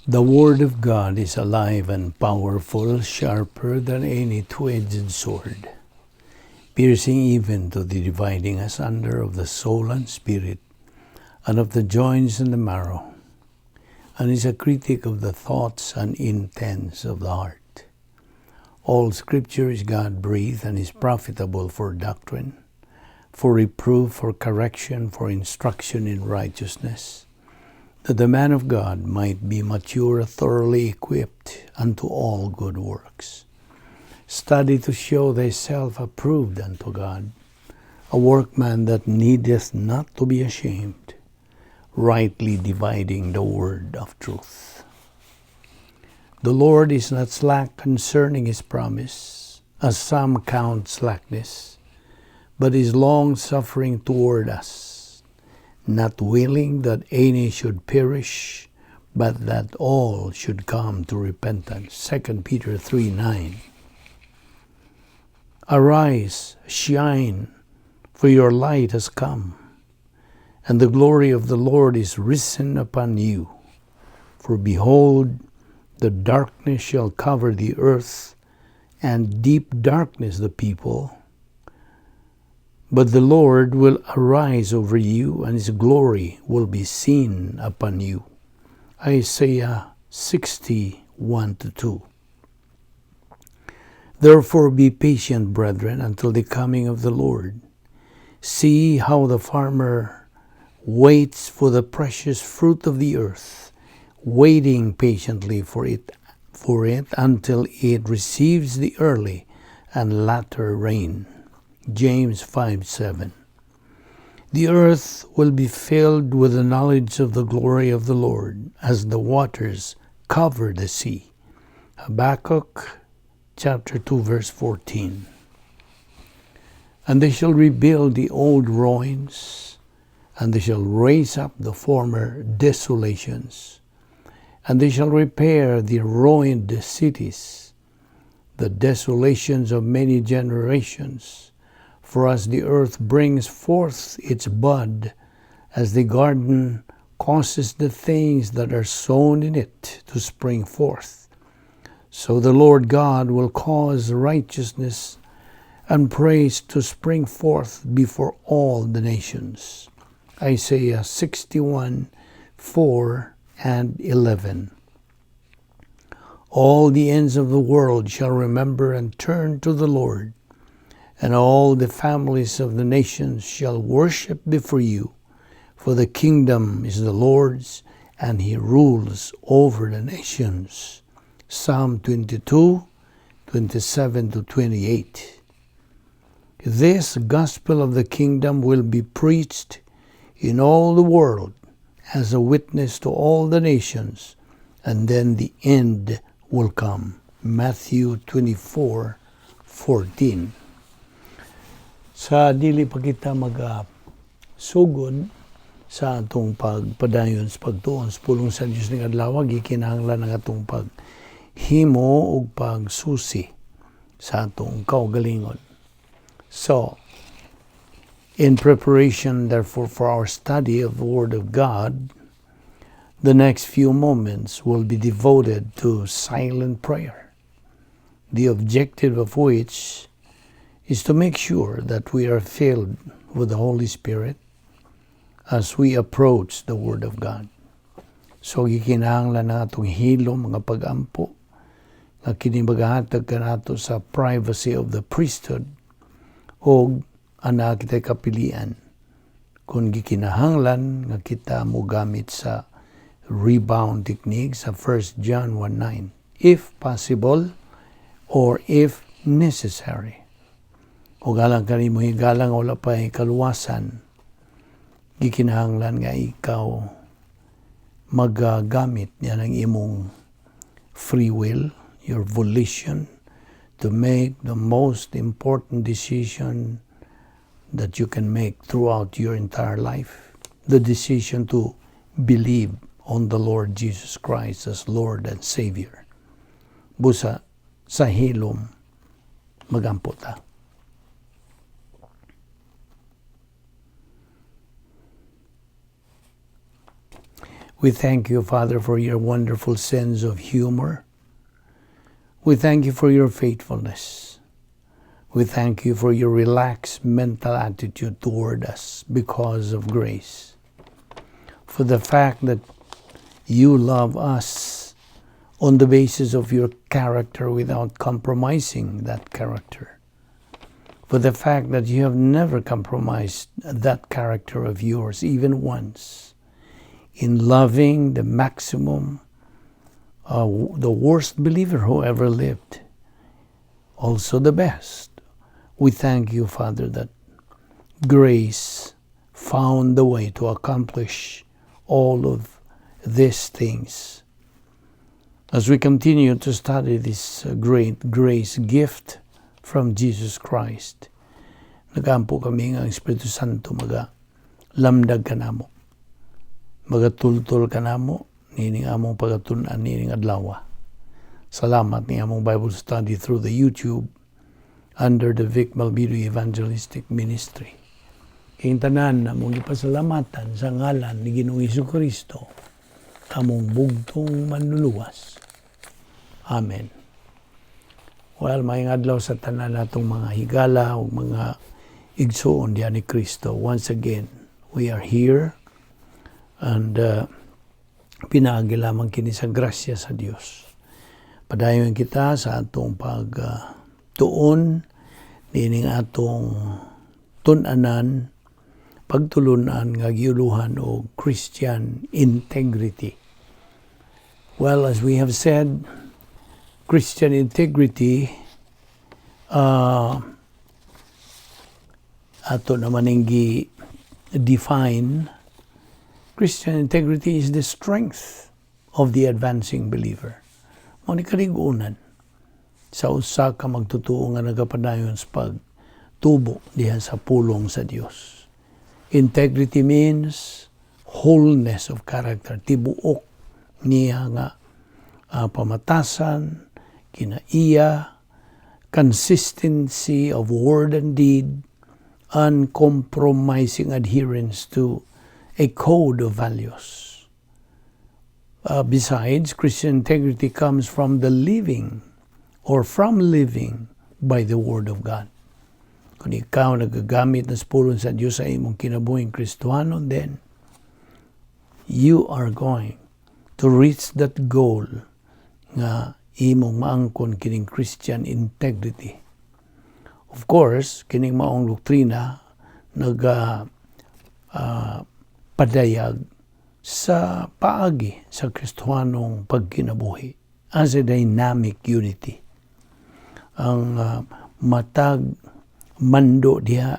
The Word of God is alive and powerful, sharper than any two-edged sword, piercing even to the dividing asunder of the soul and spirit, and of the joints and the marrow, and is a critic of the thoughts and intents of the heart. All Scripture is God-breathed and is profitable for doctrine, for reproof, for correction, for instruction in righteousness, that the man of God might be mature, thoroughly equipped unto all good works. Study to show thyself approved unto God, a workman that needeth not to be ashamed, rightly dividing the word of truth. The Lord is not slack concerning his promise, as some count slackness, but is long-suffering toward us, not willing that any should perish, but that all should come to repentance. 2 Peter 3:9. Arise, shine, for your light has come, and the glory of the Lord is risen upon you. For behold, the darkness shall cover the earth, and deep darkness the people. But the Lord will arise over you, and his glory will be seen upon you. Isaiah 60:1-2. Therefore be patient, brethren, until the coming of the Lord. See how the farmer waits for the precious fruit of the earth, waiting patiently for it until it receives the early and latter rain. James 5:7. The earth will be filled with the knowledge of the glory of the Lord as the waters cover the sea. Habakkuk chapter 2 verse 14. And they shall rebuild the old ruins, and they shall raise up the former desolations, and they shall repair the ruined cities, the desolations of many generations. For as the earth brings forth its bud, as the garden causes the things that are sown in it to spring forth, so the Lord God will cause righteousness and praise to spring forth before all the nations. Isaiah 61:4 and 11. All the ends of the world shall remember and turn to the Lord, and all the families of the nations shall worship before you, for the kingdom is the Lord's, and he rules over the nations. Psalm 22:27 to 28. This gospel of the kingdom will be preached in all the world as a witness to all the nations, and then the end will come. Matthew 24:14. Sa dili pa kita mag-sugod sa atong pagpadayon sa pagtuon sa pulong sa Dios ning adlaw, gikinahanglan ang atong paghimo og pagsusi sa atong kaugalingon. So, in preparation, therefore, for our study of the Word of God, the next few moments will be devoted to silent prayer, the objective of which is to make sure that we are filled with the Holy Spirit as we approach the Word of God. So, gikinahanglan na atong hilom mga pag-ampo nga kini magahatag kanato sa privacy of the priesthood og ana kitay kapilian kung gikinahanglan nga kita mo gamit sa rebound technique sa 1 John 1:9 if possible or if necessary. O galang kanimo higala nga wala pa kaluwasan, gikinahanglan nga ikaw magagamit niya ng imong free will, your volition, to make the most important decision that you can make throughout your entire life. The decision to believe on the Lord Jesus Christ as Lord and Savior. Busa sa hilom magampo ta. We thank you, Father, for your wonderful sense of humor. We thank you for your faithfulness. We thank you for your relaxed mental attitude toward us because of grace. For the fact that you love us on the basis of your character without compromising that character. For the fact that you have never compromised that character of yours, even once, in loving the maximum, the worst believer who ever lived, also the best. We thank you, Father, that grace found the way to accomplish all of these things. As we continue to study this great grace gift from Jesus Christ, nagampo kami nga ang Espiritu Santo maga lamdag kanamo, magatultol kanamo nining among pagatun-an nining adlaw. Salamat ni among Bible study through the YouTube under the Vic Malvido Evangelistic Ministry. Kining tanan among gipasalamatan sa ngalan ni Ginoong Kristo, among bugtong Manluluwas. Amen. Well, maayong adlaw sa tanan natong mga higala ug mga igsuon diha ni Kristo. Once again, we are here and pinaagi lamang kini sa grasya sa Dios. Padayon kita sa atong pag tuon nining atong tun-anan, pagtulunan nga giuluhan og Christian integrity. Well, as we have said, Christian integrity ato naman ning gi-define. Christian integrity is the strength of the advancing believer. Mao ni kaligunan sa usa ka magtotoo nga nagapadayon sa pagtubo diha sa pulong sa Dios. Integrity means wholeness of character, tibuok niya nga pamatasan, kinaiya, consistency of word and deed, uncompromising adherence to a code of values. Besides, Christian integrity comes from the living or from living by the Word of God. Kung ikaw nagagamit na sa pulong sa Diyos sa imong kinabuhing Kristohano, then you are going to reach that goal nga imong maangkon kining Christian integrity. Of course, kining maong doktrina naga padayag sa paagi sa Kristohanong pagkinabuhi as a dynamic unity. Ang matag mando diha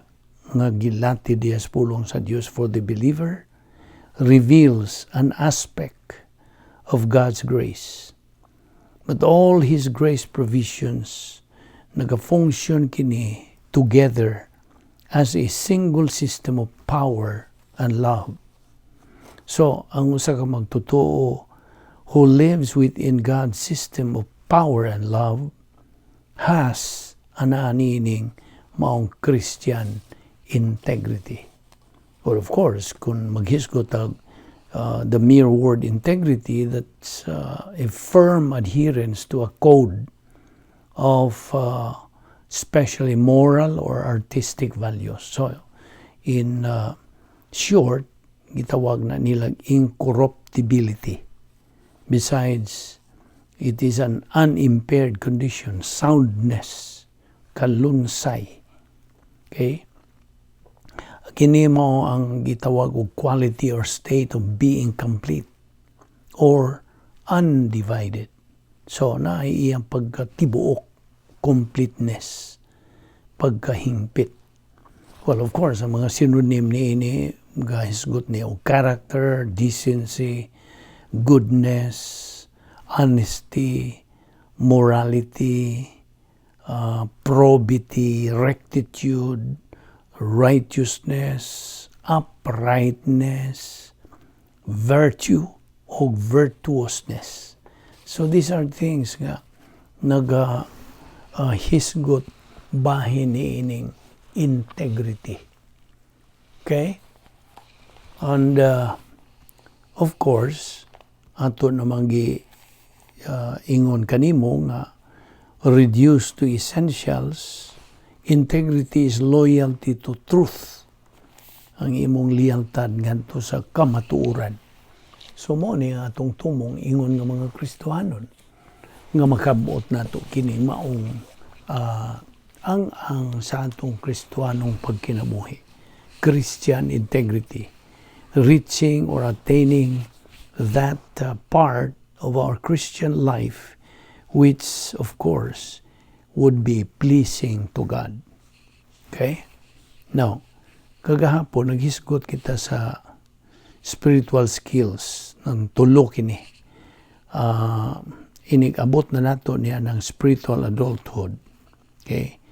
nga gilati diha sa pulong sa Dios for the believer reveals an aspect of God's grace. But all His grace provisions nagafunction kini together as a single system of power and love. So, ang usa ka magtotoo who lives within God's system of power and love has anaa niining maong Christian integrity. Or of course, kung maghisgot tag the mere word integrity, that's a firm adherence to a code of especially moral or artistic values. So, in short, gitawag na nilang incorruptibility. Besides, it is an unimpaired condition, soundness, kalunsay. Okay? Kini mao ang gitawag og quality or state of being complete or undivided. So, na iyang pagkatibuok, completeness, pagkahingpit. Well, of course, ang mga synonym ni ini gahisgot ni og character, decency, goodness, honesty, morality, probity, rectitude, righteousness, uprightness, virtue, o virtuousness. So these are things nga naga hisgot bahin ni ining integrity. Okay? And Of course, ato namang gi ingon kanimo nga reduced to essentials, integrity is loyalty to truth. Ang imong lealtad ngadto sa kamatuoran. So mao ni ang atong tumong ingon nga mga Kristohanon nga makabot nato kini maong ang sa atong Kristohanong pagkinabuhi. Christian integrity. Reaching or attaining that part of our Christian life which, of course, would be pleasing to God. Okay? Now, kagahapon naghisgot kita sa spiritual skills ng tulo kini. Inig-abot na nato niya ng spiritual adulthood. Okay?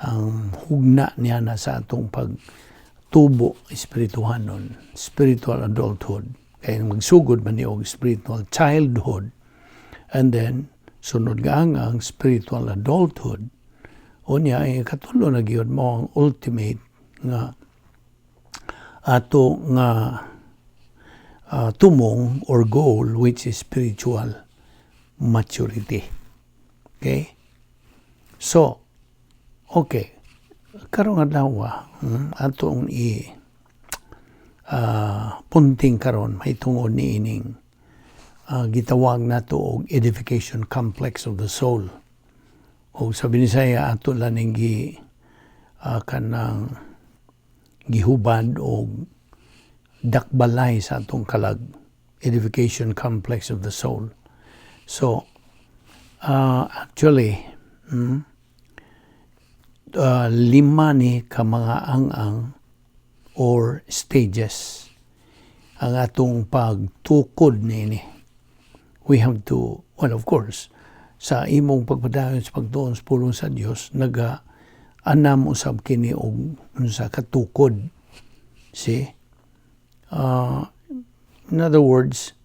Ang hugna niya na sa atong pagtubo espirituhanon, spiritual adulthood. Kay magsugod man ni og spiritual childhood and then sunod nga ang spiritual adulthood. Unya ay katulo na gyud mo ang ultimate nga ato nga tumong or goal, which is spiritual maturity. Okay? So, okay. Karong adlaw, atong i punting karon mahitungod ni ining gitawag nato og edification complex of the soul. O sa Binisaya, ato lang ning gi kanang gihubad og dakbalay sa atong kalag, edification complex of the soul. So actually, lima ni ka mga ang-ang or stages ang atong pagtukod niini. We have to, well, of course, sa imong pagpadayon sa pagtuon sa pulong sa Dios, naga anam usab kini og unsa katukod. See? In other words,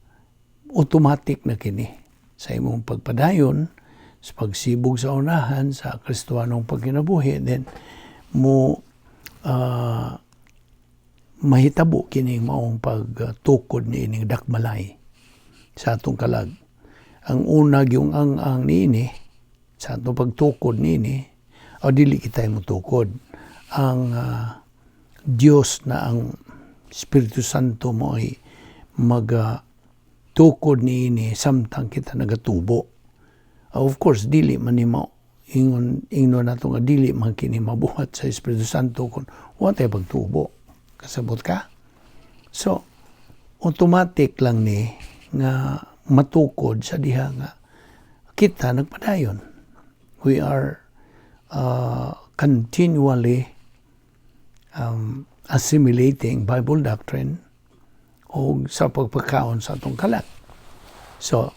automatic na kini sa imong pagpadayon sa pagsibog sa unahan sa Kristohanong pagkinabuhi, then mo mahitabo kini maong pagtukod ni ining dakbalay sa atong kalag. Ang una yung ang niini sa atong pagtukod niini, o dili kita mo tukod. Ang Dios na ang Espiritu Santo mo ay magatukod niini samtang kita nagatubo. Of course, dili man ni mo ingon ingnon nato nga dili man kini mabuhat sa Espiritu Santo kung wa tay pagtubo. Kasabot ka? So, automatic lang ni nga matukod sa diha nga kita nagpadayon. We are continually assimilating Bible doctrine o sa pagpakaon sa atong kalag. So,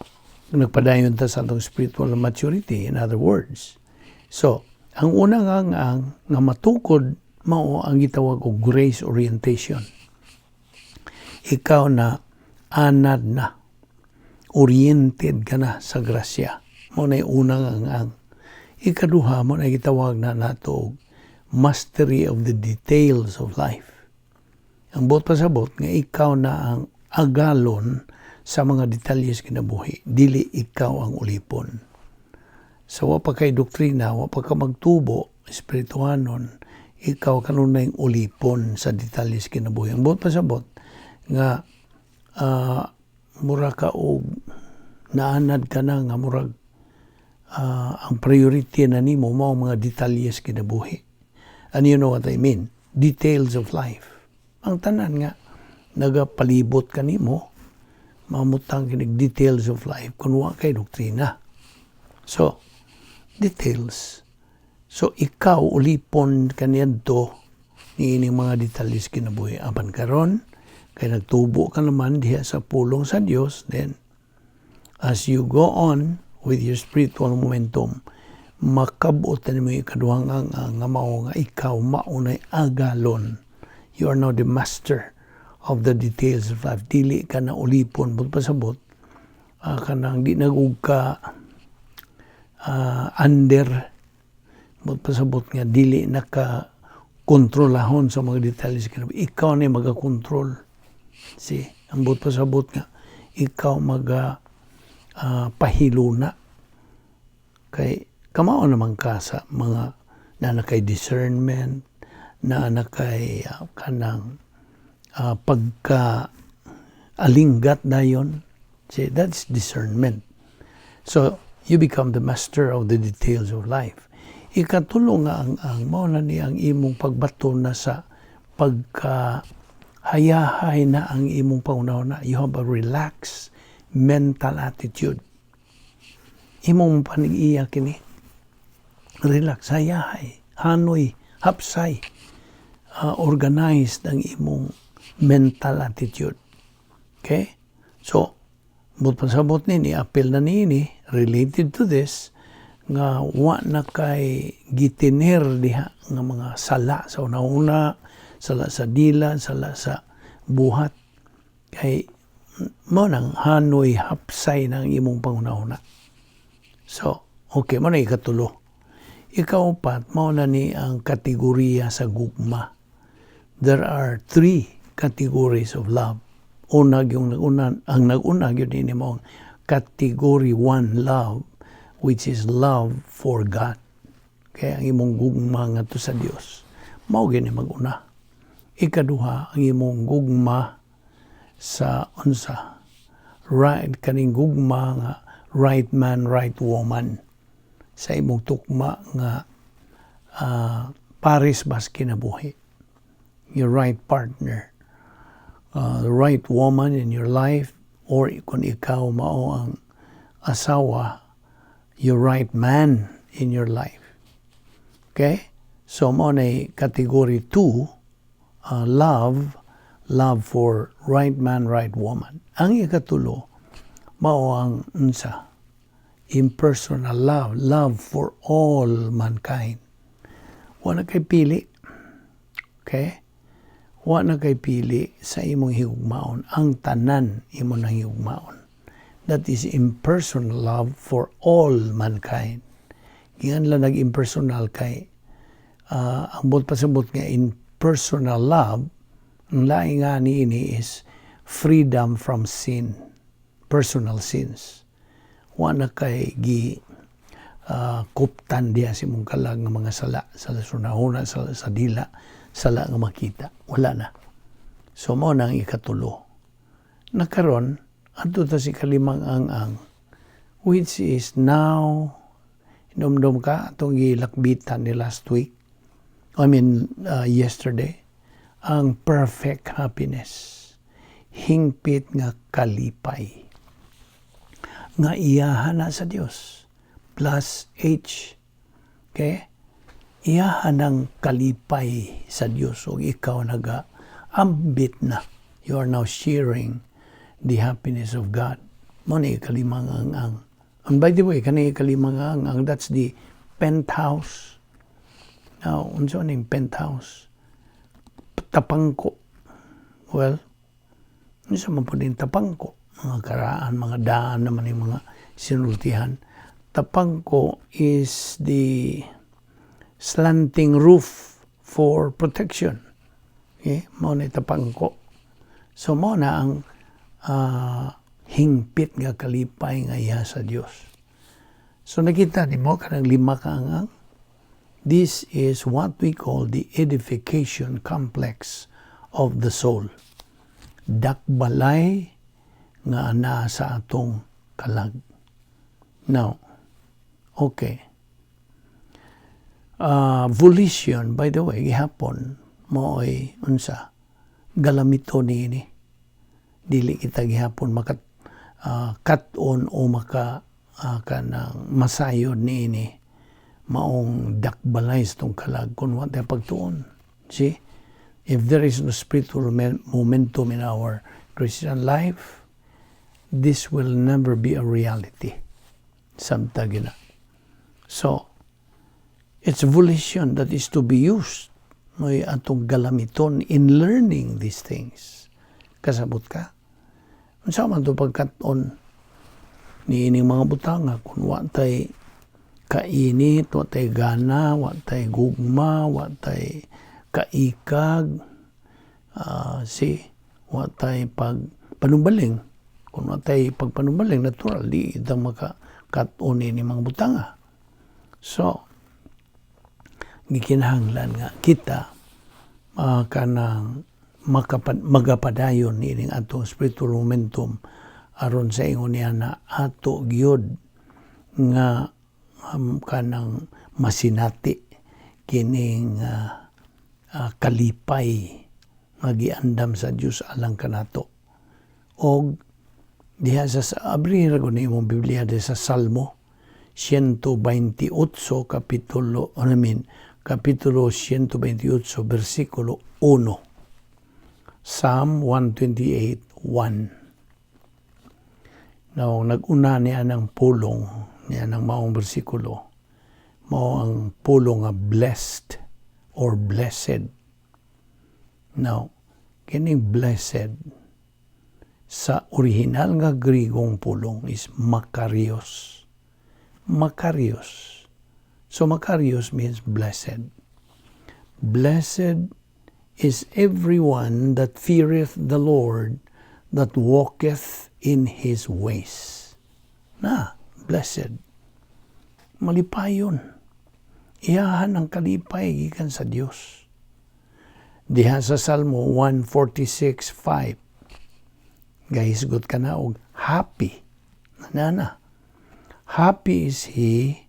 nagpadayon ta sa atong spiritual maturity, in other words. So, ang unang ang nga matukod mao ang gitawag og grace orientation. Ikaw na anad na, oriented ka na sa grasya. Mao na unang ang ikaduha, mo na gitawag na nato og mastery of the details of life. Ang buot pasabot nga ikaw na ang agalon sa mga detalye sa kinabuhi. Dili ikaw ang ulipon. So wa pa kay doktrina, wa pa ka magtubo espirituhanon, ikaw kanunay ulipon sa detalye sa kinabuhi. Ang buot pasabot nga mura ka og naanad ka na nga murag ang priority na nimo mao mga detalye sa kinabuhi. And you know what I mean? Details of life. Ang tanan nga nagapalibot kanimo mamutang kinig details of life kung wa kay doktrina. So, details. So, ikaw ulipon kaniadto niining mga detalye sa kinabuhi. Apan karon kay nagtubo ka naman diha sa pulong sa Dios, then as you go on with your spiritual momentum, makabot na nimo ikaduhang ang nga mao nga ikaw maunay agalon. You are now the master of the details of life. Dili ka na ulipon, but pasabot, kanang di nagug ka under, but pasabot nga dili na ka kontrolahon sa mga detalye sa kinabuhi. Ikaw na magakontrol. See? Ang buot pasabot nga ikaw maga pahiluna kay kamao naman ka sa mga na kay discernment na kay kanang pagka alinggat dayon. See, that's discernment. So you become the master of the details of life. Ikatulo nga ang mao na ni ang imong pagbaton na sa pagka hayahay na ang imong panghunahuna. You have a relaxed mental attitude. Imong panag-iya kini relax, hayahay, hanoy, hapsay, organized ang imong mental attitude. Okay? So, buot pasabot ni apil na niini, related to this, nga wa na kay gitiner diha nga mga sala sa una-una, sala sa dila, sala sa buhat. Kay mao nang hanoy, hapsay ng imong panghunahuna. So, okay, mao na ikatulo. Ikaupat, mao na ni ang kategorya sa gugma. There are three categories of love. Una yung nag-una, ang nag-una gyud ini mao ang category 1 love, which is love for God. Kaya ang imong gugma ngadto sa Dios, mao gyud ni mag-una. Ikaduha, ang imong gugma sa unsa? Right kaning gugma nga right man, right woman sa imong tukma nga pares bas kinabuhi. Your right partner. The right woman in your life, or kung ikaw mao ang asawa, your right man in your life. Okay? So mao na category 2, love, love for right man, right woman. Ang ikatulo, mao ang unsa? Impersonal love, love for all mankind. Wala kay pili. Okay? Wa na kay pili sa imong higugmaon. Ang tanan imo nang higugmaon. That is impersonal love for all mankind. Giingon lang nag-impersonal kay ang buot pasabot nga impersonal love, ang laing nga niini is freedom from sin, personal sins. Wa na kay gi kuptan diha sa imong kalag nga mga sala, sala sa hunahuna, sala sa dila, sala nga makita. Wala na. So mao na ang ikatulo. Nakaron, adto ta sa ikalimang ang-ang, which is now, hinumdum ka, atong gilakbitan ni last week, I mean, yesterday, ang perfect happiness. Hingpit nga kalipay. Nga iyahan na sa Dios. Plus H. Okay? Iyahan ang kalipay sa Dios o ikaw naga ambit na. You are now sharing the happiness of God. Mao ni ikalimang ang-ang. And by the way, kani ikalimang ang-ang, that's the penthouse. Now, unsa ning penthouse? Tapangko. Well, unsa man pud ning tapangko? Mga karaan, mga daan naman yung mga sinultihan. Tapangko is the slanting roof for protection. Okay? Mao na tapangko. So mao na ang hingpit nga kalipay nga iya sa Dios. So nakita nimo kanang lima ka ang. This is what we call the edification complex of the soul. Dakbalay nga naa sa atong kalag. Now, okay. Volition, by the way, gihapon, mao'y unsa, galamito niini. Dili kita gihapon maka kat-on o maka kanang masayod niini maong dakbalay sa atong kalag kung wa tayo pagtuon. See? If there is no spiritual momentum in our Christian life, this will never be a reality. Samtang gina. So, it's volition that is to be used. May atong galamiton in learning these things. Kasabot ka? Unsa man to pagkat-on niining mga butanga kung wa tay kainit, wa tay gana, wa tay gugma, wa tay kaikag, see, wa tay pag Panumbaling, kung natay pagpanumbaling, natural, di ita makakat-on ni mga butanga. So, gikinahanglan nga kita kanang magapadayon niining atong spiritual momentum aron sa ingon niya na ato gyud nga kanang masinati kining kalipay nga giandam sa Dios alang kanato. Og diha sa abri ra gud imong Biblia diha sa Salmo 128 kapitulo, I mean, kapitulo 128 bersikulo 1. Psalm 128:1. Now, nag-una niya ng pulong, niya ng maong bersikulo, mao ang pulong nga "blessed" or "blessed." Now, kining "blessed" sa original nga Grigong pulong is makarios. Makarios. So makarios means blessed. "Blessed is everyone that feareth the Lord, that walketh in his ways." Na, blessed. Malipayon. Iyahan ang kalipay gikan sa Dios. Diha sa Salmo 146:5, gahisgot ka na og happy. Nana. "Happy is he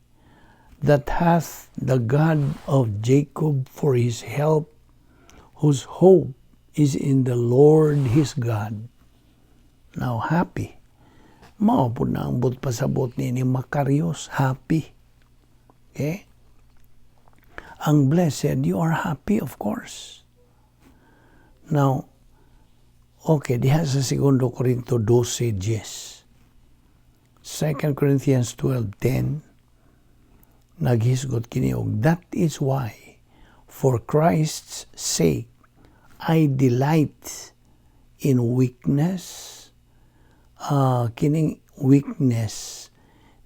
that hath the God of Jacob for his help, whose hope is in the Lord his God." Now, happy. Mao po na ang buot pasabot ni makarios, happy. Okay? Ang blessed, you are happy, of course. Now, okay, diha sa 2 Corinto 12:10. 2 Corinthians 12:10, naghisgot kini og "That is why, for Christ's sake, I delight in weakness." Kining weakness,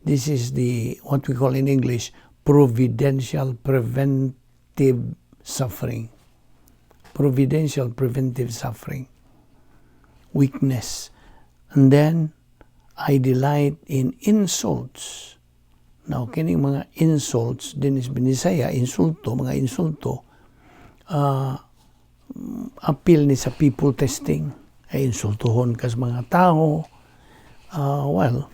this is the what we call in English providential preventive suffering. Providential preventive suffering. Weakness. And then, "I delight in insults." Now, kining mga insults, din is Binisaya, insulto, mga insulto, appeal ni sa people testing. Ay insultuhon kas mga tao. Well,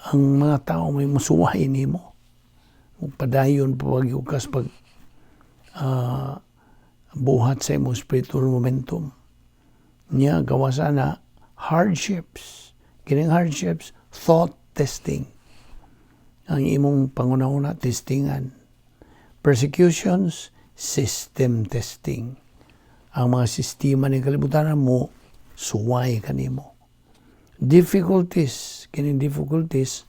ang mga tao may musuway nimo. Padayon pa kas pag buhat sa imong spiritual momentum. Nya gawas ana, hardships. Kining hardships, thought testing. Ang imong panghunahuna testingan. Persecutions, system testing. Ang mga sistema ni kalibutan mo, suway kanimo. Difficulties, kining difficulties,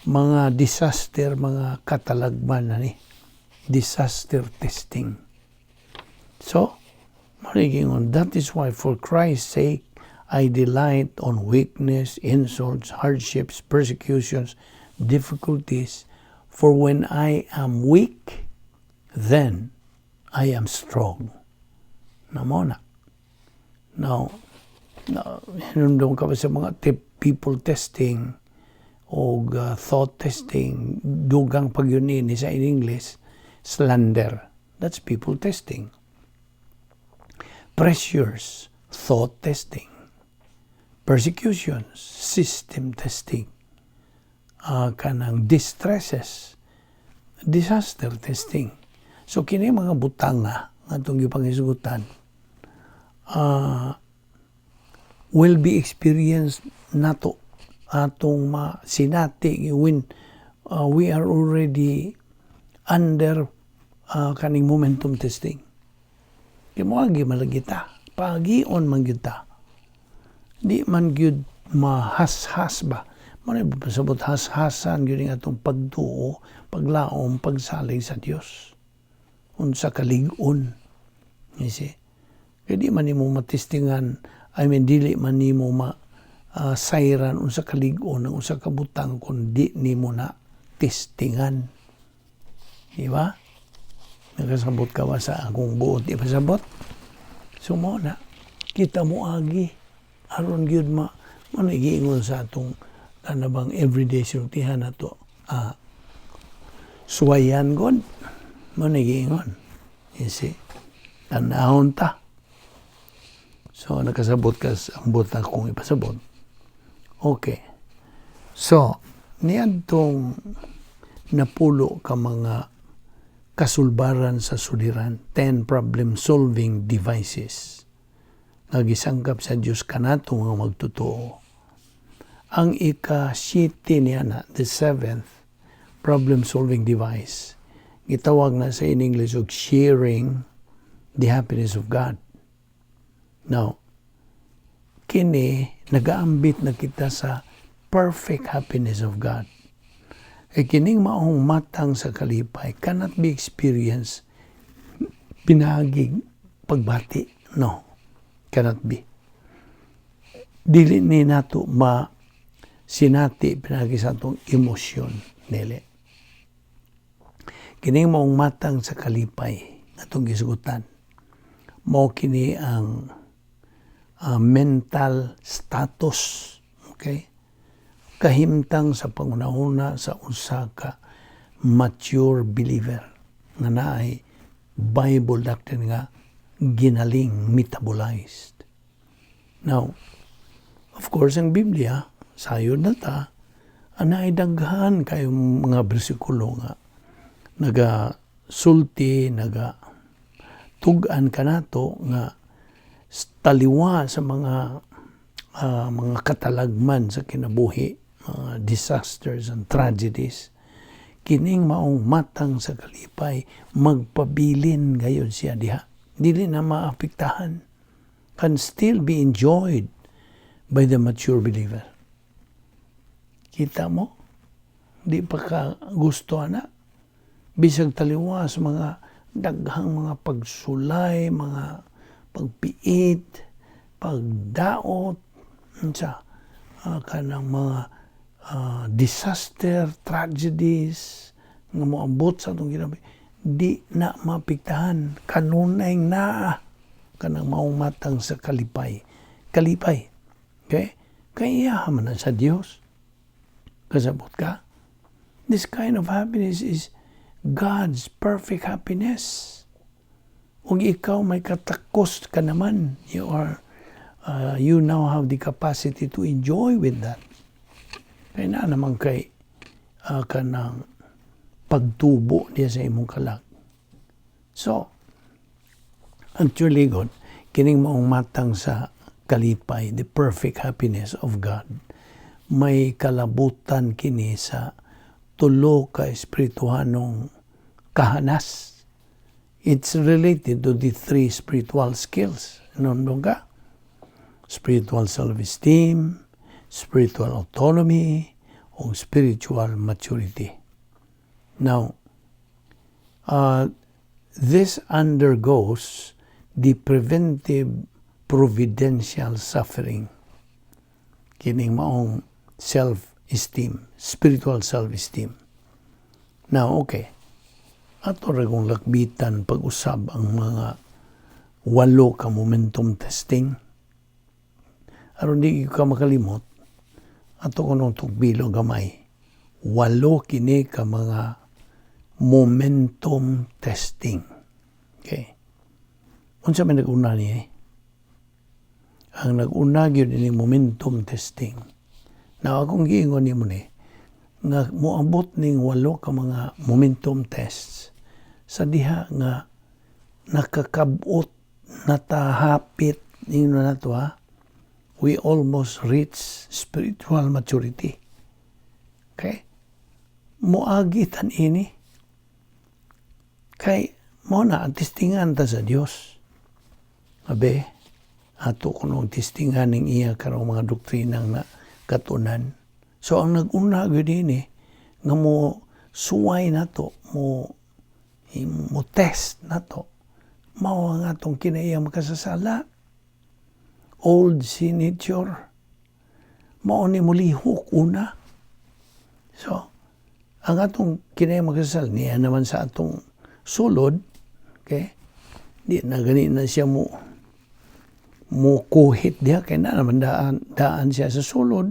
mga disaster, mga katalagman na ni. Disaster testing. So, marigingon, "That is why for Christ's sake, I delight on weakness, insults, hardships, persecutions, difficulties. For when I am weak, then I am strong." Namo na. Now, na, hinumdum ka ba sa mga tip, people testing o thought testing, dugang pagyud ni sa in English, slander. That's people testing. Pressures, thought testing. Persecutions, system testing. Kanang distresses, disaster testing. So kini mga butanga nga atong gipanghisgutan will be experienced nato atong masinati when we are already under kaning momentum testing. Kay moagi man lagi ta. Pagion man gyud ta. Di man gyud mahas-has ba. Mao na pasabot has-hasan gyud ang atong pagtuo, paglaom, pagsalig sa Dios. Unsa kalig-on. You see? Kay di man nimo matestingan, I mean, dili man nimo ma sayran unsa kalig-on ang usa ka butang kung di nimo na testingan. Di ba? Nakasabot ka ba sa akong buot ipasabot? So mo na, kita mo agi Aron gyud ma mo na giingon sa atong kanabang everyday sultihan nato. Ah, suwayan god mo na giingon. You see? Tanahon ta. So, nakasabot ka sa ambot akong ipasabot. Okay. So, niadtong napulo ka mga kasulbaran sa suliran, 10 problem-solving devices nga gisangkap sa Dios kanato nga magtotoo. Ang ika-7 niya na, the seventh problem-solving device, gitawag na sa in English og sharing the happiness of God. Now, kini nagaambit na kita sa perfect happiness of God. Kay kining maong matang sa kalipay cannot be experienced pinaagig pagbati. No, cannot be. Dili ni nato ma sinati pinaagi sa atong emosyon, dili. Kining maong matang sa kalipay atong gisugutan. Mao kini ang mental status, okay? Kahimtang sa pangunahuna sa usa ka mature believer nga naay Bible doctrine nga ginaling, metabolized. Now, of course, ang Biblia, sayo na ta, anay daghan kayo mga bersikulo nga naga sulti, naga tug-an kanato nga taliwa sa mga katalagman sa kinabuhi, mga disasters and tragedies, kining maong matang sa kalipay magpabilin gayon siya diha. Dili na maapektahan. Can still be enjoyed by the mature believer. Kita mo? Di pa ka gusto ana. Bisag taliwas mga daghang mga pagsulay, mga pagpiit, pagdaot, unsa kanang mga disaster, tragedies nga moabot sa atong kinabuhi, di na maapektahan, kanunay naa kanang maong matang sa kalipay. Kalipay. Okay? Kay iya man na sa Dios. Kasabot ka? This kind of happiness is God's perfect happiness. Kung ikaw may katakos ka naman, you now have the capacity to enjoy with that. Kaya na naman kay kanang pagtubo niya sa imong kalag. So, actually God, kining maong matang sa kalipay, the perfect happiness of God, may kalabutan kini sa tulo ka espirituhanong kahanas. It's related to the three spiritual skills. Ano ka? Spiritual self-esteem, spiritual autonomy, o spiritual maturity. Now, this undergoes the preventive providential suffering. Kining maong self-esteem, spiritual self-esteem. Now, okay. Ato ra kong lakbitan pag-usab ang mga walo ka momentum testing. Aron di ka makalimot, ato ko nung tugbilo gamay. Walo kini ka mga momentum testing. Okay. Unsa may nag-una niya eh? Ang nag-una gyud ini momentum testing. Na akong giingon nimo ni nga moabot ning walo ka mga momentum tests sa diha nga nakakabot, natahapit ninyo na to ha, we almost reach spiritual maturity. Okay, moagi tan ini kay mo na ang testingan ta sa Dios. Abe, ato kuno testingan ning iya karong mga doktrinang na katunan. So ang nag-una gyud ini nga mo suway nato, mo test nato, mao ang atong kinaiyang makasasala. Old sin nature. Mao ni mulihok una. So, ang atong kinaiyang makasasala niya naman sa atong sulod, okay? Di na gani na siya mo Mo kuhit diha kay na naman daan, daan siya sa sulod.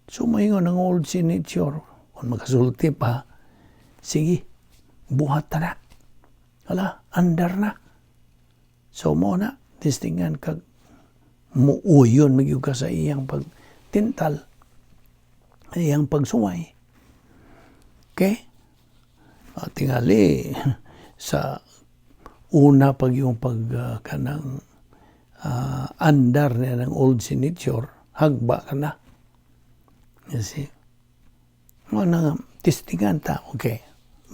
So moingon ang old sin nature, kung makasulti pa, "Sige, buhat ta na. Hala, andar na." So mo na, testingan kag muuyon magyud ka sa iyang pagtintal, iyang pagsuway. Okay? Tingali sa una pag yung pag kanang andar niya ng old sin nature, hagba ka na. You see? Mo na testingan ta, okay.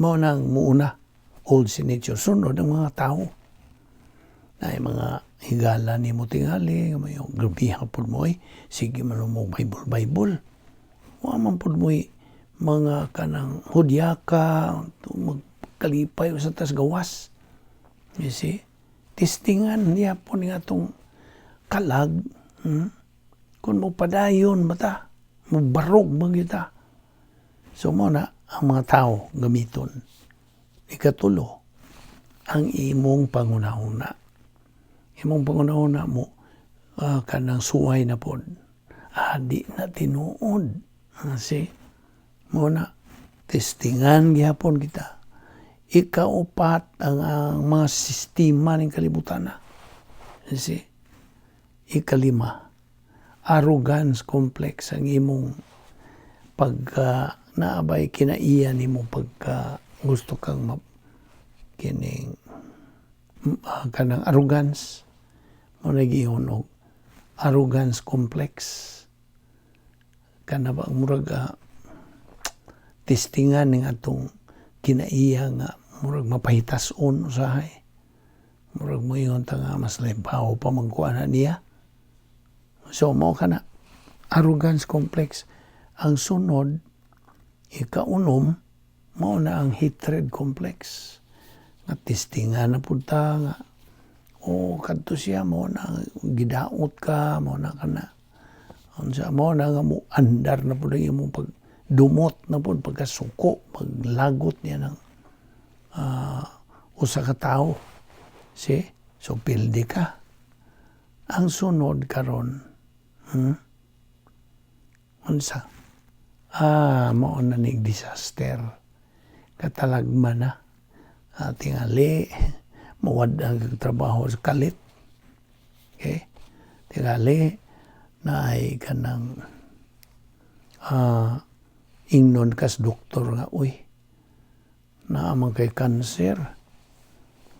Mo nang muuna old sin nature, sunod ang mga tao. Na mga higala ni mo tingali, may grabiha pud mo eh. Sige man mo Bible Bible. Wa man pud mo mga kanang hudyaka, magkalipay sa tas gawas. You see? Testingan niya po ni atong kalag. Kung mo padayon bata, mo barog magyuta. So mo na ang mga tao gamiton. Ikatulo, ang imong pangunahuna. Imong pangunahuna mo kanang suway na pod. Ah, di na tinuod. See? Mo na testingan gihapon kita. Ikaupat, ang mga sistema ng kalibutan na. You see? Ikalima, arrogance complex, ang imong pagka naabay kinaiya nimo pagka gusto kang ma, kining kanang arrogance mo nagiingon og arrogance complex kana ba, murag testingan ning atong kinaiya nga murag mapahitason usahay, murag moingon ta nga mas labaw pa man na niya. So mao kana arrogance complex. Ang sunod, ikaunom, mao na ang hatred complex nga testingan na pud ta nga o kadto siya mo na gidaot ka, mo na kana unsa, mo na nga mo andar na pud ang imong pag dumot na pud, pagkasuko, paglagot niya ng usa ka tawo. See? So pildi ka. Ang sunod karon, Unsa? Ah, mao na nig disaster. Katalagman na. Tingali, mawad ang trabaho sa kalit. Okay? Tingali, na ay kanang ingnon kas doktor nga, "Uy, naa man kay cancer."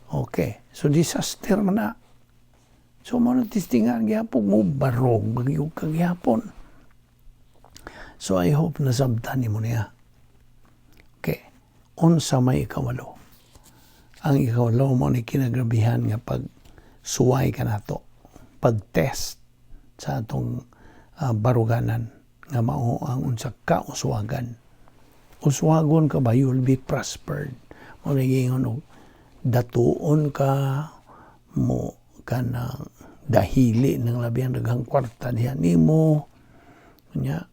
Okay. So disaster man na. So mo na testingan gihapon mo barog magyug ka gihapon. So I hope nasabtan nimo niya. Okay. Unsa may ikawalo? Ang ikawalo mo ni kinagrabihan nga pag suway ka nato, pag-test sa atong baruganan nga mao ang unsa ka uswagan. Uswagon ka ba, you will be prospered. Mo nagingon og datuon ka mo kanang dahili ng labihan daghang kwarta diha nimo nya,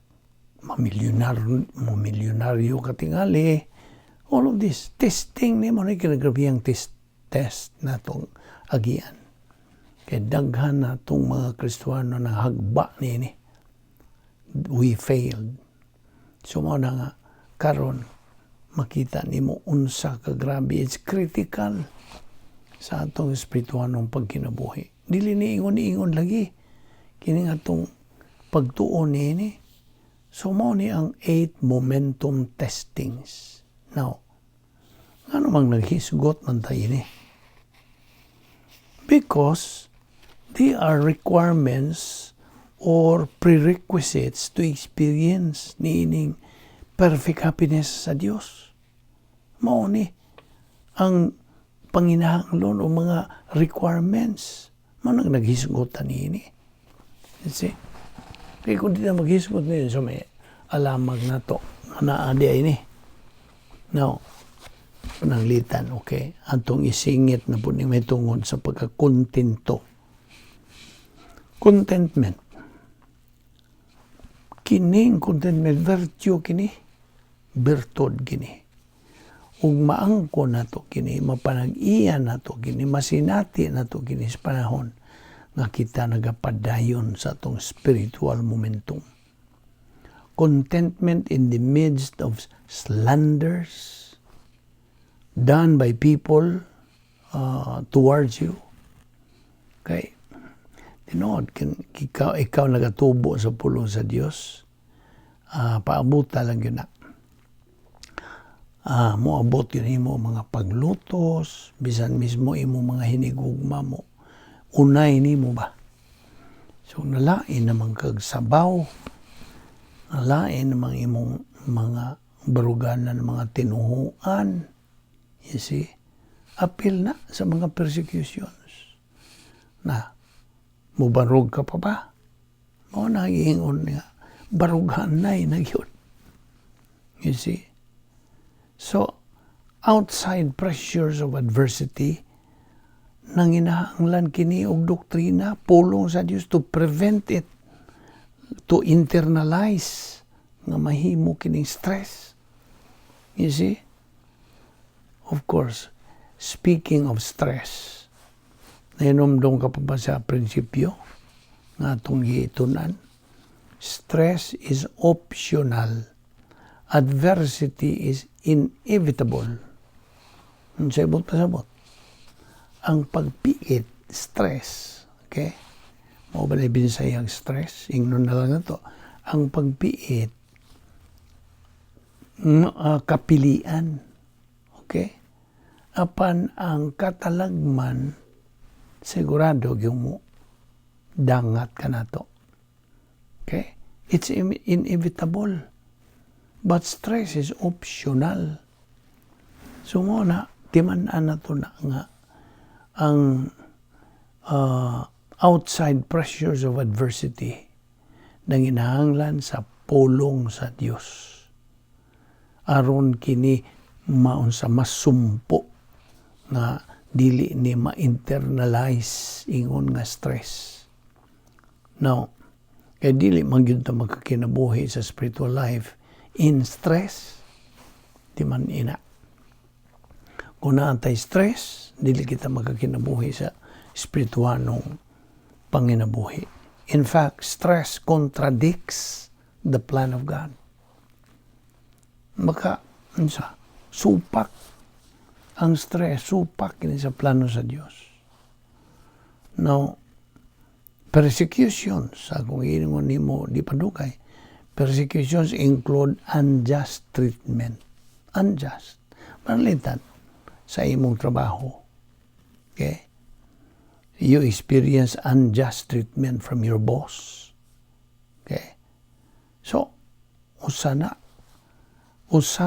mamilyonaryo mo, milyonaryo ka tingali. All of this testing nimo ni kinagrabihang test test na tong agian kay daghan na tong mga Kristuhano nang hagba niini. We failed. So mo na nga karon makita nimo unsa ka grabe, it's critical sa atong espirituhanong pagkinabuhi. Dili ni ingon-ingon lagi kini nga atong pagtuon niini. So mao ni ang eight momentum testings. Now, ngano mang naghisgot man tayo ini? Because they are requirements or prerequisites to experience niining perfect happiness sa Dios. Mao ni ang panginahanglan o mga requirements. Mao nang naghisgot ta niini. You see? Kaya kung di na maghisgot niini, so may alamag na to nga naa di ay ni. Now, pananglitan, okay? Atong isingit na po ni may tungod sa pagkakontento. Contentment. Kining contentment, virtue kini, birtud kini. Ug maangko nato kini, mapanag-iya nato kini, masinati nato kini sa panahon. nga kita nagapadayon sa atong spiritual momentum. Contentment in the midst of slanders done by people towards you. Okay? Tinuod, ikaw nagatubo sa pulong sa Dios, paabuta lang gyud na. Moabot gyud imo mga paglutos, bisan mismo imo mga hinigugma mo. Unay nimo ba? So nalain naman kag sabaw, nalain namang imong mga baruganan, mga tinuhuan. You see? Apil na sa mga persecutions. Na, mubarog ka pa ba? Mao na giingon nga, barugan na na gyud. You see? So, outside pressures of adversity, nanginahanglan kini og doktrina, pulong sa Dios to prevent it, to internalize nga mahimo kining stress. You see? Of course, speaking of stress, nahinumdom ka pa ba sa prinsipyo nga atong giitunan? Stress is optional. Adversity is inevitable. Unsay buot pasabot? Ang pagpiit, stress, okay? Mao ba na ang stress? Ingnon na lang nato. Ang pagpiit, kapilian. Okay? Apan ang katalagman, sigurado gyud mo dangat ka nato. Okay? It's inevitable. But stress is optional. So mao na, timan-an na to na nga ang outside pressures of adversity nanginahanglan sa pulong sa Dios aron kini maunsa, masumpo nga dili ni ma-internalize ingon nga stress. Now, kay dili man gyud ta magkakinabuhi sa spiritual life in stress. Di man ina. Kung naa tay stress, dili kita magkakinabuhi sa spiritualong panginabuhi. In fact, stress contradicts the plan of God. Maka, unsa, supak ang stress, supak kini sa plano sa Dios. Now, persecutions, sa akong giingon nimo di pa dugay, persecutions include unjust treatment. Unjust. Pananglitan sa imong trabaho. Okay? You experience unjust treatment from your boss. Okay? So, usa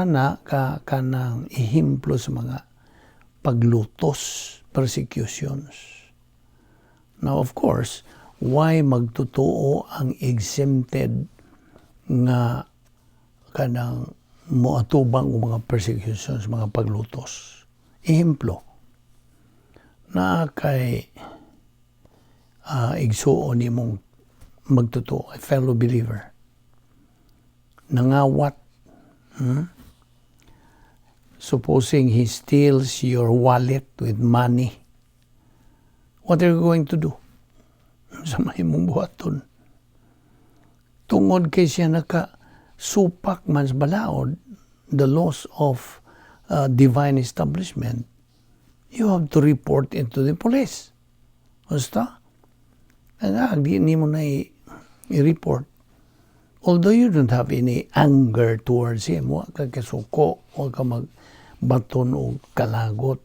na ka kanang ehemplo sa mga paglutos, persecutions. Now, of course, why magtotoo ang exempted nga kanang moatubang og mga persecutions, mga paglutos? Ehemplo, na kay igsuon nimong magtotoo, a fellow believer, nangawat, Supposing he steals your wallet with money, what are you going to do? Unsa may imong buhaton? Tungod kay siya naka supak man sa balaod, the laws of divine establishment, you have to report it to the police. Basta, ang di nimo na i-report. Although you don't have any anger towards him, wa ka kasuko, wa ka magbaton og kalagot.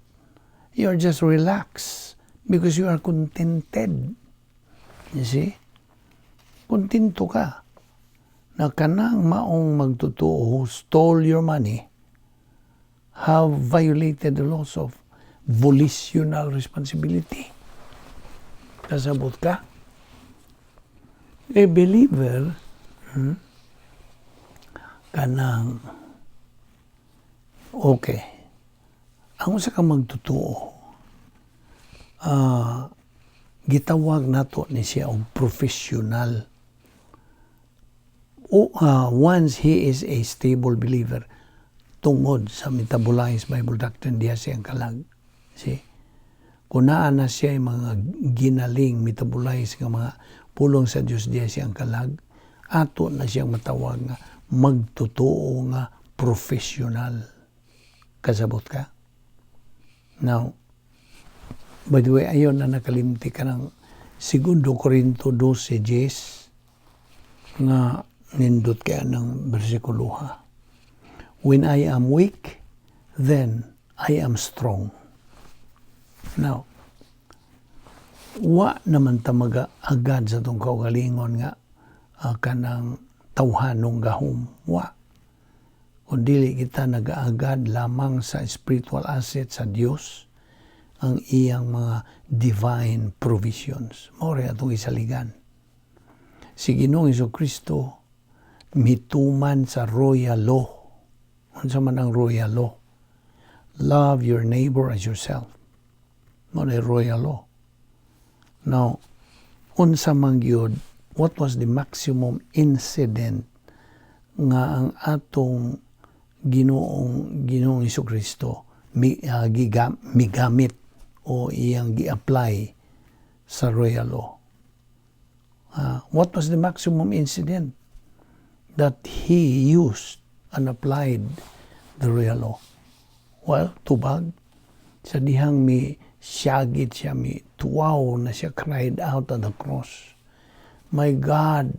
You're just relaxed because you are contented. You see? Kontento ka na kanang maong magtotoo who stole your money have violated the laws of volitional responsibility. Kasabot ka? A believer, kanang okay, ang usa ka magtotoo, gitawag nato ni siya og professional. O, once he is a stable believer, tungod sa metabolized Bible doctrine diya siyang kalag. See? Kung naa na siya mga ginaling, metabolize nga mga pulong sa Dios diya siyang kalag, ato na siyang matawag nga magtotoo nga professional. Kasabot ka? Now, by the way, ayon na nakalimti ka ng Segundo Corinto 12:10 nga nindot kaya ng bersikulo ha. "When I am weak, then I am strong." Now, wa naman ta maga-agad sa atong kaugalingon nga kanang tawhanong gahom. Wa. Kung dili kita nagaagad lamang sa spiritual asset sa Dios, ang iyang mga divine provisions. Mao atong isaligan. Si Ginoong Kristo mituman sa royal law. Unsa man ang royal law? Love your neighbor as yourself. Mao na royal law. Now, unsa man gyud, what was the maximum incident nga ang atong Ginoong Kristo migamit o iyang gi-apply sa royal law? What was the maximum incident that he used and applied the royal law? Well, tubag sa dihang mi siyagit siya, mi tuwaw na siya, cried out on the cross, "My God,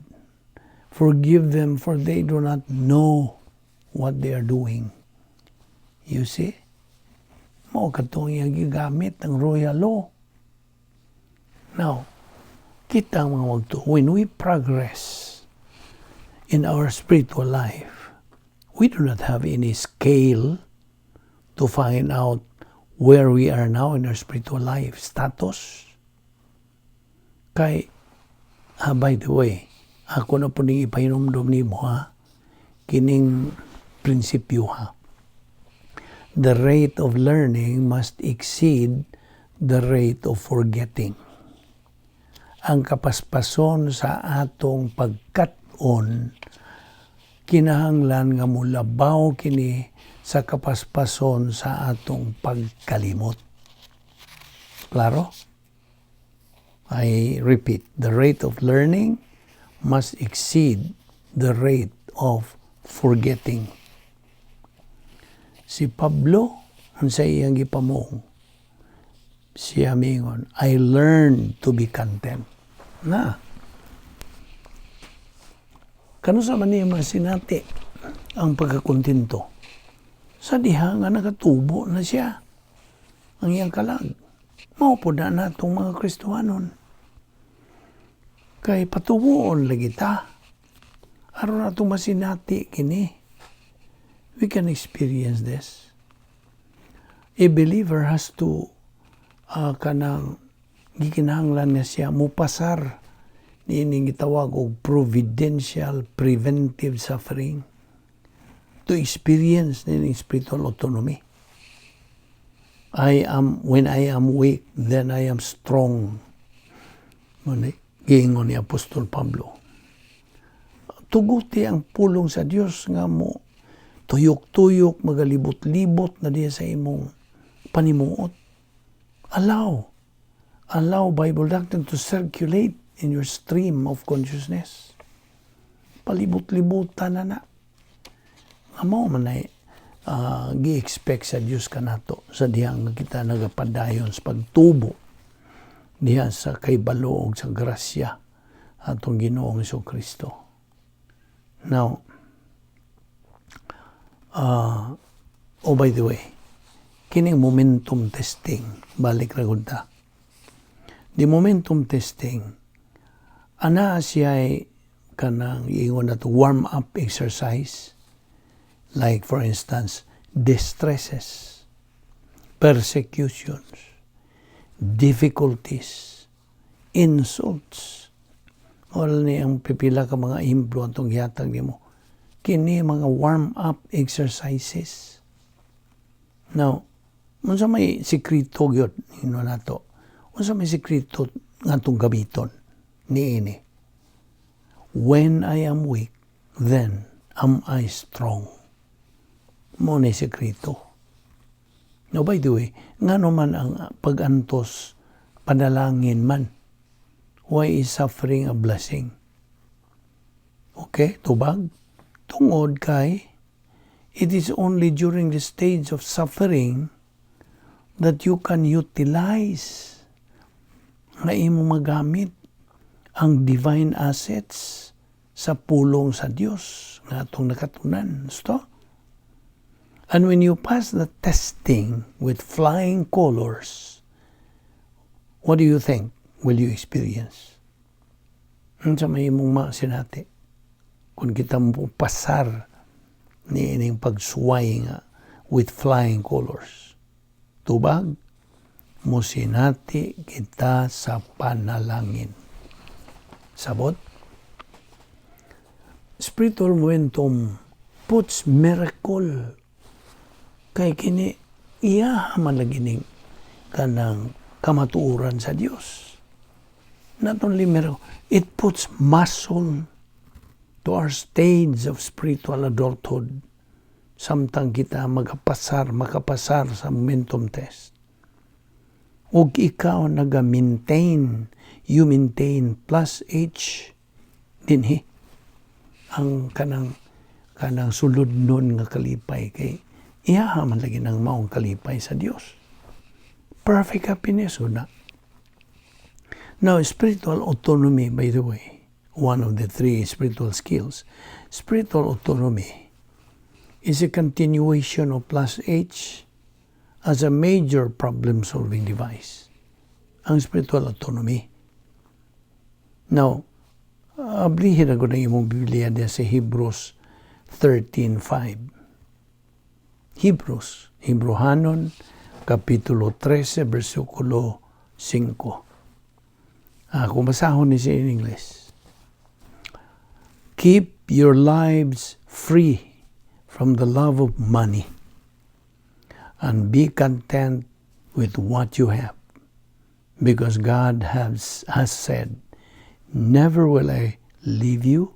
forgive them, for they do not know what they are doing." You see? Mao katong iyang gigamit ang royal law. Now, kita mga magtuo, when we progress in our spiritual life, we do not have any scale to find out where we are now in our spiritual life status. Kay, by the way, ako na po ning ipahinumdom nimo ha, kining prinsipyo ha. The rate of learning must exceed the rate of forgetting. Ang kapaspason sa atong pagkat-on kinahanglan nga mulabaw kini sa kapaspason sa atong pagkalimot. Klaro? I repeat, the rate of learning must exceed the rate of forgetting. Si Pablo, unsa iyang gipamuong? Siya mingon, "I learned to be content." Na. Kano sa man niya masinati ang pagkakontento? Sa diha nga nakatubo na siya ang iyang kalag. Mao po na natong mga Kristohanon. Kay patubuon lagi ta. Aron atong masinati kini. We can experience this. A believer has to kanang gikinahanglan nga siya mupasar niining gitawag og providential preventive suffering to experience niining spiritual autonomy. I am when I am weak, then I am strong. Mao ni giingon ni Apostol Pablo. Tuguti ang pulong sa Dios nga mo tuyok-tuyok, magalibot-libot na diya sa imong panimuot. Allow. Allow Bible doctrine to circulate in your stream of consciousness. Palibot-libutan na na. Nga mao man ay gi-expect sa Dios kanato sa dihang nga kita nagapadayon sa pagtubo diha sa kaibalo og sa grasya atong Ginoong Kristo. Now, oh, by the way, kining momentum testing, balik ra gud ta. The momentum testing, ana siya ay kanang ingon na to warm up exercise. Like, for instance, distresses, persecutions, difficulties, insults. Wala ni ang pipila ka mga ehemplo atong gihatag nimo. Kini mga warm up exercises. Now, unsa may sekreto gyud hino nato? Unsa may sekreto nga atong gamiton niini? "When I am weak, then am I strong." Mao ni sekreto. Now, by the way, ngano man ang pag-antos panalangin man? Why is suffering a blessing? Okay, tubag. Tungod kay it is only during the stage of suffering that you can utilize nga imong magamit ang divine assets sa pulong sa Dios nga atong nakatunan. Gusto? And when you pass the testing with flying colors, what do you think will you experience? Unsa may imong masinati? Kung kita mo pasar ni ining pagsuway nga with flying colors. Tubag, musinati kita sa panalangin. Sabot? Spiritual momentum puts miracle kay kini iya man lagi ning kanang kamatuoran sa Dios. Not only miracle, it puts muscle to our stage of spiritual adulthood samtang kita magapasar, makapasar sa momentum test. Ug ikaw naga-maintain, you maintain plus H dinhi ang kanang suludnon nga kalipay kay iya man lagi nang maong kalipay sa Dios. Perfect happiness una. Now, spiritual autonomy, by the way, one of the three spiritual skills, spiritual autonomy is a continuation of plus H as a major problem-solving device. Ang spiritual autonomy. Now, ablihin ako ng imong Biblia diya sa Hebrews 13:5. Hebrews, Hebrohanon, Kapitulo 13, versikulo 5. Kung basahon ni siya in English. "Keep your lives free from the love of money and be content with what you have. Because God has said, 'Never will I leave you,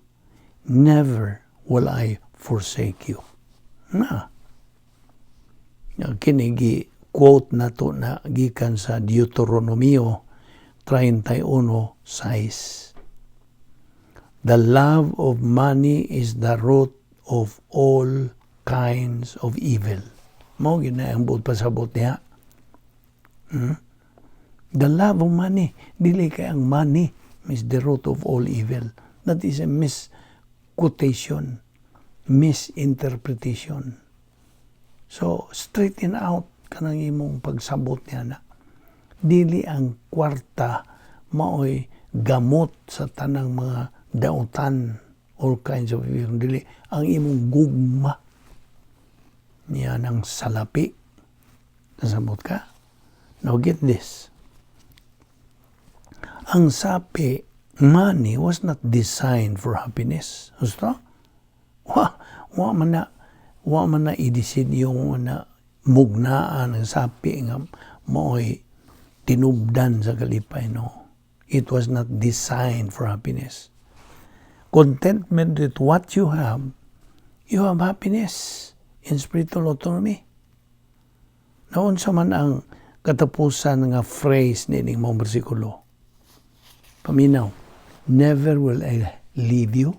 never will I forsake you.'" Na. Kini gi quote na to na gikan sa Deuteronomio 31:6. "The love of money is the root of all kinds of evil." Mao gyud na ang buot pasabot niya. The love of money, dili kay ang money is the root of all evil. That is a misquotation, misinterpretation. So, straighten out kanang imong pagsabot niya na. Dili ang kwarta maoy gamot sa tanang mga dautan, all kinds of evil. Dili ang imong gugma niya ng salapi. Nasabot ka? Now get this. Ang sapi, money was not designed for happiness. Gusto? Wa man na idisinyo na mugnaan ang sapi nga maoy tinubdan sa kalipay, no. It was not designed for happiness. Contentment with what you have happiness in spiritual autonomy. Naunsa man ang katapusan nga phrase nining maong bersikulo? Paminaw, "Never will I leave you,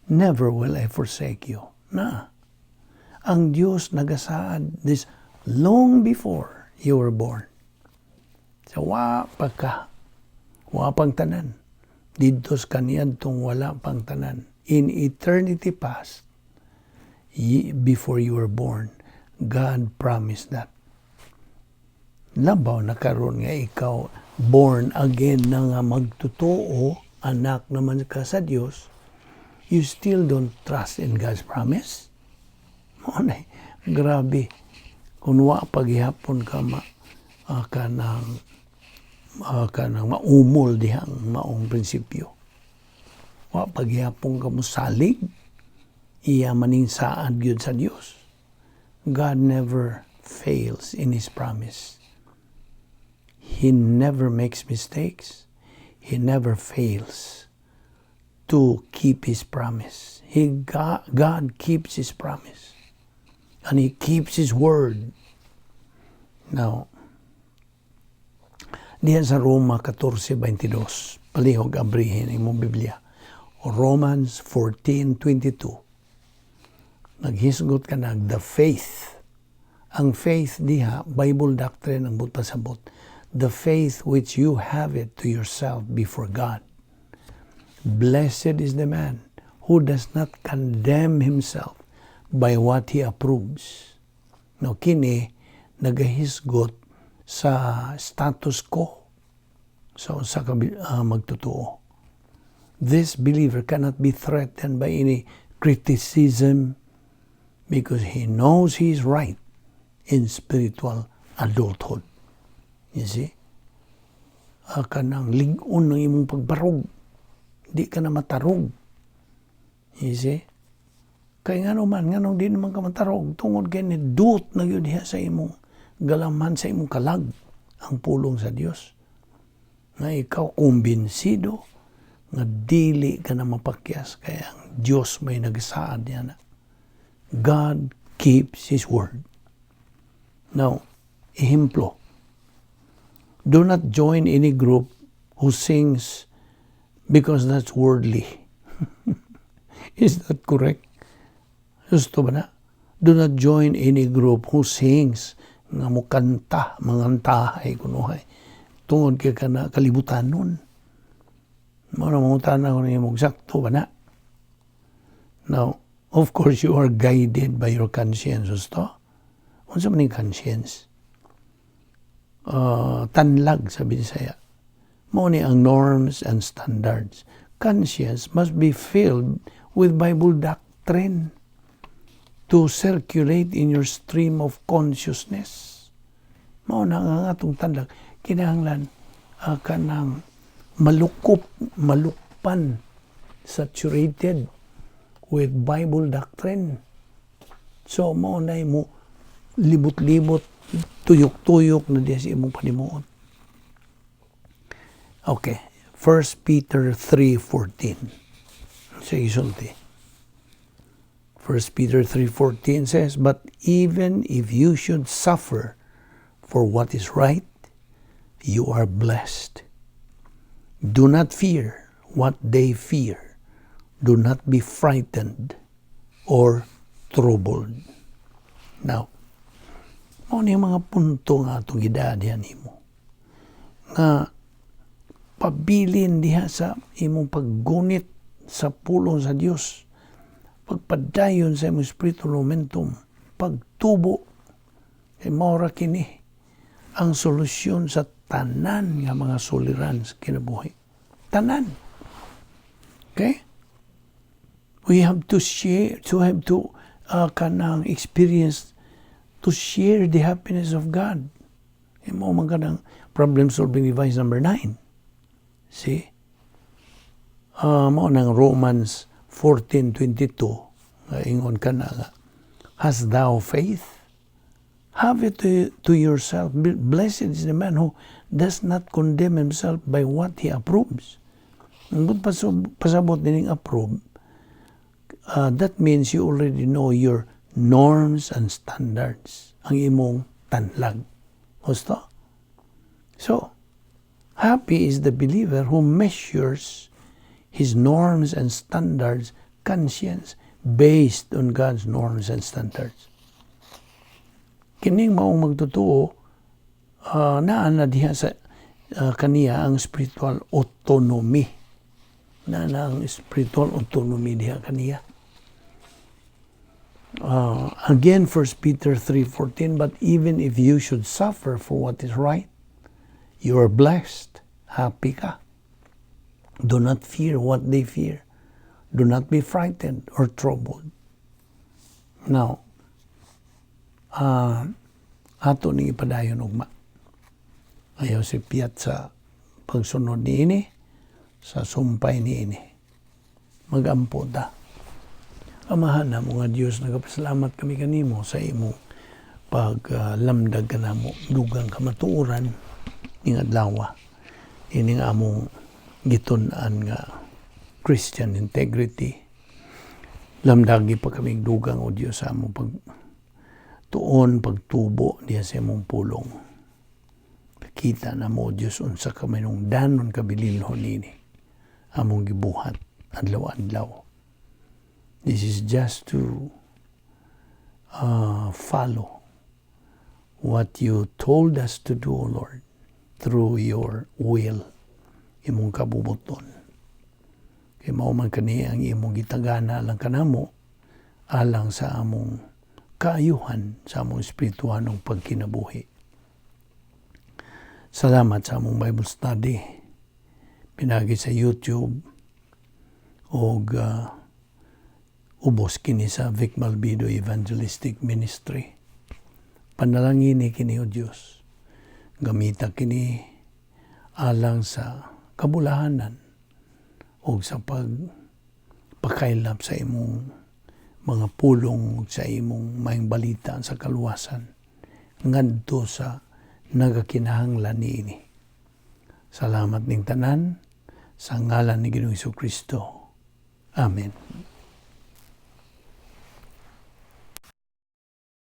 never will I forsake you." Na. Ang Diyos nagasaad this long before you were born. So, wa pa ka. Wa pang tanan. Didto sa kaniadtong wala pang tanan. In eternity past, before you were born, God promised that. Labaw na karon nga ikaw born again na nga magtotoo, anak naman ka sa Dios, you still don't trust in God's promise? Mao na, grabe. Kung wa paghihapon ka ma kanang maumol dihang maong prinsipyo. Wa paghihapon ka mo salig, iya maning saad gyud sa Dios. God never fails in His promise. He never makes mistakes. He never fails to keep His promise. God keeps His promise. And He keeps His word. Now, diyan sa Roma 14:22, palihog abrihin imong Biblia. Romans 14:22. Naghisgot ka nag the faith. Ang faith diha, Bible doctrine ang buot pasabot. The faith which you have it to yourself before God. Blessed is the man who does not condemn himself by what he approves. No, kini nagahisgot sa status quo sa usa ka magtotoo. This believer cannot be threatened by any criticism because he knows he is right in spiritual adulthood. You see? Kanang lig-on ng imong pagbarog. Di ka na matarog. You see? Kay ngano man, nganong di naman ka matarog, tungod kay ni duot na gyud diha sa imong galamhan, sa imong kalag ang pulong sa Dios. Nga ikaw kumbinsido nga dili ka na mapakyas kay ang Dios may nagsaad niya na. God keeps His word. Now, ehemplo. Do not join any group who sings because that's worldly. Is that correct? Gusto ba na? Do not join any group who sings nga mukanta, mangantahay kunuhay. Tungod kay kana kalibutan nun. Mao na mangutana ko nimo, sakto ba na? Now, of course, you are guided by your conscience. Gusto? Unsa man ning conscience? Tanlag sa Binisaya. Mao ni ang norms and standards. Conscience must be filled with Bible doctrine to circulate in your stream of consciousness. Mao na nga atong tanlag kinahanglan kanang malukop, malukpan, saturated with Bible doctrine. So mao na mo libot-libot, tuyok-tuyok na diya sa imong panimuot. Okay, 1 Peter 3:14. Sa isulti. 1 Peter 3:14 says, "But even if you should suffer for what is right, you are blessed. Do not fear what they fear. Do not be frightened or troubled." Now, mao ni mga punto nga atong gidaan diha nimo. Nga pabilin diha sa imong paggunit sa pulong sa Dios, pagpadayon sa imong spiritual momentum, pagtubo, kay mao ra kini ang solusyon sa tanan nga mga suliran sa kinabuhi. Tanan. Okay? We have to share, to have to kanang experience to share the happiness of God. E mao man kanang problem solving device number 9. See? Mao nang Romans 14:22 nga ingon ka na nga, "Hast thou faith? Have it to yourself. Blessed is the man who does not condemn himself by what he approves." Ang pasabot dining approve, that means you already know your norms and standards, ang imong tanlag. Gusto? So, happy is the believer who measures his norms and standards, conscience, based on God's norms and standards. Kining maong magtotoo, naa na diha sa kaniya ang spiritual autonomy. Naa na ang spiritual autonomy diha kaniya. Again, 1 Peter 3:14, "But even if you should suffer for what is right, you are blessed." Happy ka. Do not fear what they fear. Do not be frightened or troubled. Now, ato ning ipadayon ugma. Ayaw si piyat sa pagsunod niini, sa sumpay niini. Magampo ta. Amahan namo nga Dios, nagapasalamat kami kanimo sa imong paglamdag kanamo dugang kamatuoran ning adlaw. Ini nga among gitun-an nga Christian integrity. Lamdagi pa kami dugang, o Dios, sa among pag Tuon pagtubo diha sa imong pulong. Kita namo, Diyos, unsa ka mahinungdanon, kabililhon nini among gibuhat adlaw-adlaw. This is just to follow what you told us to do, O Lord, through your will, imong kabubuton. Kay mao man kani ang imong gitagana alang kanamo, alang sa among kaayuhan, sa among espirituhanong pagkinabuhi. Salamat sa among Bible study pinagi sa YouTube og ubos kini sa Vic Malvido Evangelistic Ministry. Panalangin ni kini, O Dios. Gamita kini alang sa kabulahanan o sa pagpakaylap sa imong mga pulong, sa imong maayong balita sa kaluwasan ngadto sa nagakinahanglan niini. Salamat ning tanan sa ngalan ni Ginoong Kristo. Amen.